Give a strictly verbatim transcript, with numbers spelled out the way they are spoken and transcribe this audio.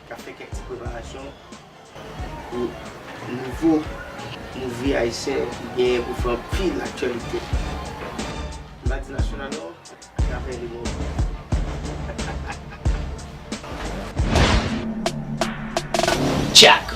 Ka fè kèk ti preparasyon pou nouvo movie ayisyen ki genyen pou fè anpil aktyalite. M pa di nasyonal non, zafè li bon. Tchak.